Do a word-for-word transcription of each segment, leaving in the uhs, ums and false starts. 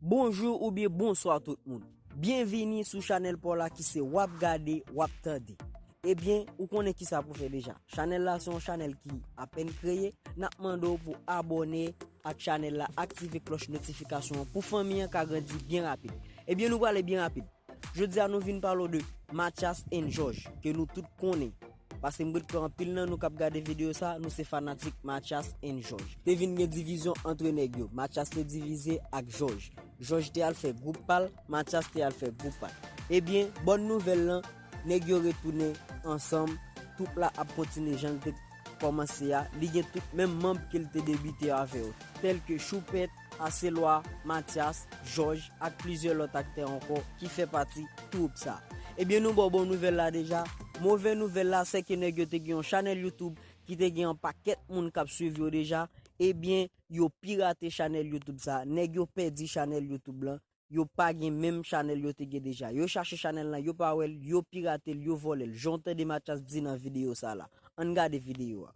Bonjou oubyen bonswa tout moun. Byenvini sou chanèl pa w la ki se W ap gade, w ap tande. Ebyen, ou konnen kisa pou fè deja. Chanèl la se yon chanèl ki apèn kreye. N ap mande w pou abòne ak chanèl la, aktive klòch notifikasyon an pou fanmi an ka grandi byen rapid. Ebyen, nou prale byen rapid. Jodi a nou vin pale w de Mathias and Jòj, ke nou tout konnen. Paske m kwè ke anpil nan nou k ap gade videyo sa, nou se fanatik Mathias and Jòj. Te vin gen divizyon antre nèg yo. Mathias te divize ak Jòj. Jòj te al fè gwoup pa l, Mathias te al fè gwoup pa l. Ebyen, bòn nouvèl lan, nèg yo retounen ansanm, twoup la ap kontinye jan l te kòmanse a, li gen tout menm manm ke l te debite avè yo, tèl ke Choupèt, Aselwa, Mathias, Jòj ak plizyè lòt aktè ankò ki fè pati twoup sa. Ebyen, nou ba w bon nouvèl la deja. Move nouvèl la, se ke nèg yo te gen yon chanèl YouTube ki te gen yon pakèt moun k ap swiv yo deja. Ebyen, yo pirate chanèl YouTube sa. Nèg yo pèdi chanèl YouTube lan. Yo pa gen menm chanèl yo te gen deja. Yo chache chanèl lan, yo pa wè l, yo pirate l, yo vòlè l. Jan w tande Mathias di nan videyo sa la. Ann gade videyo a.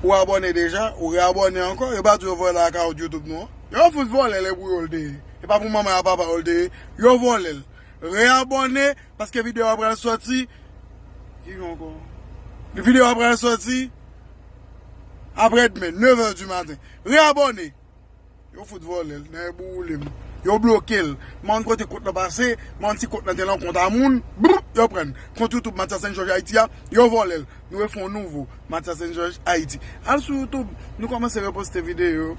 Ou abòne deja, ou reabòne ankò, yo pa di yo vòlè akawont YouTube nou an. Yo fout vòlè l, e pou yo l te ye. E pa pou manman a papa yo l te ye. Yo vòlè l. Reabòne, paske videyo a pral sòti. Ki jou ankò? Videyo a pral sòti aprè demen, nev è di maten. Reabòne. Yo fout vòlè l, nèg boule m. Yo bloke l. M pa konn kote kont lan pase, m pa konn si kont lan te lan kont a moun. Boup, yo pran l. Kont YouTube Mathias and Jòj Ayiti a, yo vòlè l. Nou refè yon nouvo Mathias and Jòj Ayiti. Al sou YouTube, nou kòmanse reposte videyo.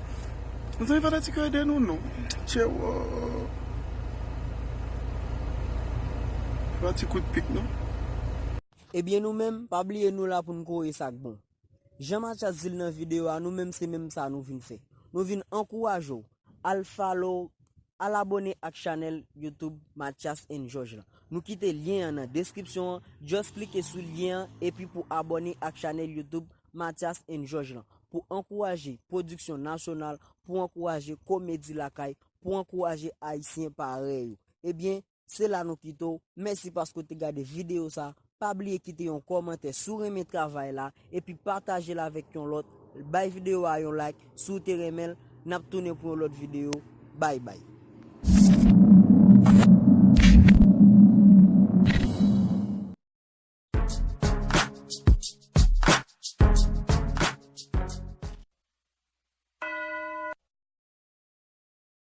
Mezanmi, fanatik yo ede nou non. Tchewo. Fè ti kout pik non. Ebyen nou menm, pa bliye nou la pou n kore sa k bon. Jan Mathias di l nan videyo a, nou menm se menm sa nou vin fè. Nou vin ankouraje w. Al follow, al abòne ak chanèl YouTube Mathias and Jòj lan. Nou kite lyen an nan deskripsyon an. Just klike sou lyen an epi pou abòne ak chanèl YouTube Mathias and Jòj lan. Pou ankouraje pwodiksyon nasyonal, pou ankouraje komedi lakay, pou ankouraje Ayisyen parèy ou. Ebyen, se la nou kite w. Mèsi paske w te gade videyo sa. Pa bliye kite yon kòmantè si w renmen travay la, epi pataje l avèk yon lòt. Bay videyo a yon like si w te renmen l. N ap tounen pou yon lòt videyo. Bay bay.